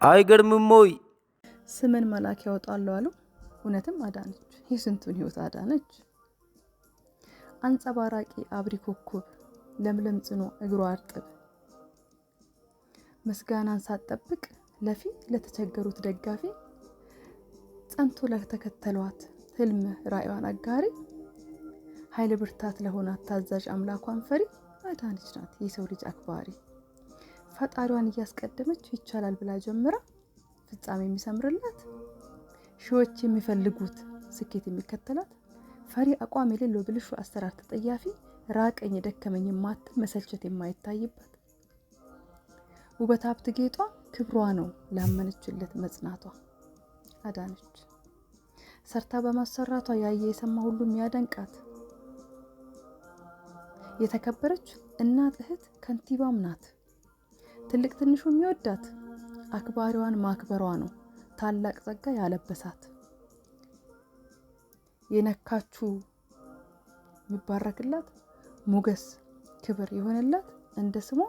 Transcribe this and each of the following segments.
አይገርምም ወይ? ስምን መልአክ ያወጣሉ አሉ። እውነትም አዳነች፣ የስንቱን ህይወት አዳነች። አንጸባራቂ አብሪ ኮከብ፣ ለምለም ጽኖ እግሯ እርጥብ፣ ምስጋናን ሳትጠብቅ ለፊ ለተቸገሩት ደጋፊ፣ ጸንቶ ለተከተሏት ህልም ራእዋን አጋሪ፣ ኃይል ብርታት ለሆናት ታዛዥ አምላኳን ፈሪ አዳነች ናት የሰው ልጅ አክባሪ። ፈጣሪዋን እያስቀደመች ይቻላል ብላ ጀምራ ፍጻሜ የሚሰምርላት፣ ሺዎች የሚፈልጉት ስኬት የሚከተላት፣ ፈሪ አቋም የሌለው ብልሹ አሰራር ተጠያፊ፣ ራቀኝ ደከመኝ የማትል መሰልቸት የማይታይባት፣ ውበት ሀብት ጌጧ ክብሯ ነው ላመነችለት መጽናቷ። አዳነች ሰርታ በማሰራቷ ያየ የሰማ ሁሉ የሚያደንቃት የተከበረች እናት እህት ከንቲባም ናት። ትልቅ ትንሹ የሚወዳት አክባሪዋን ማክበሯ ነው ታላቅ ጸጋ ያለበሳት። የነካችሁ የሚባረክላት ሞገስ ክብር የሆነላት እንደ ስሟ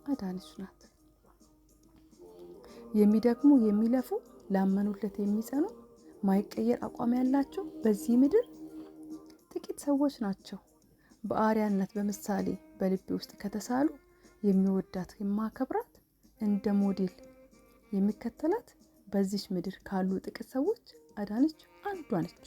አዳነች ናት። የሚደክሙ የሚለፉ ላመኑለት የሚጸኑ ማይቀየር አቋም ያላቸው በዚህ ምድር ጥቂት ሰዎች ናቸው። በአርያነት በምሳሌ በልቤ ውስጥ ከተሳሉ የሚወዳት የማከብራት እንደ ሞዴል የሚከተላት በዚች ምድር ካሉ ጥቂት ሰዎች አዳነች አንዷ ነች።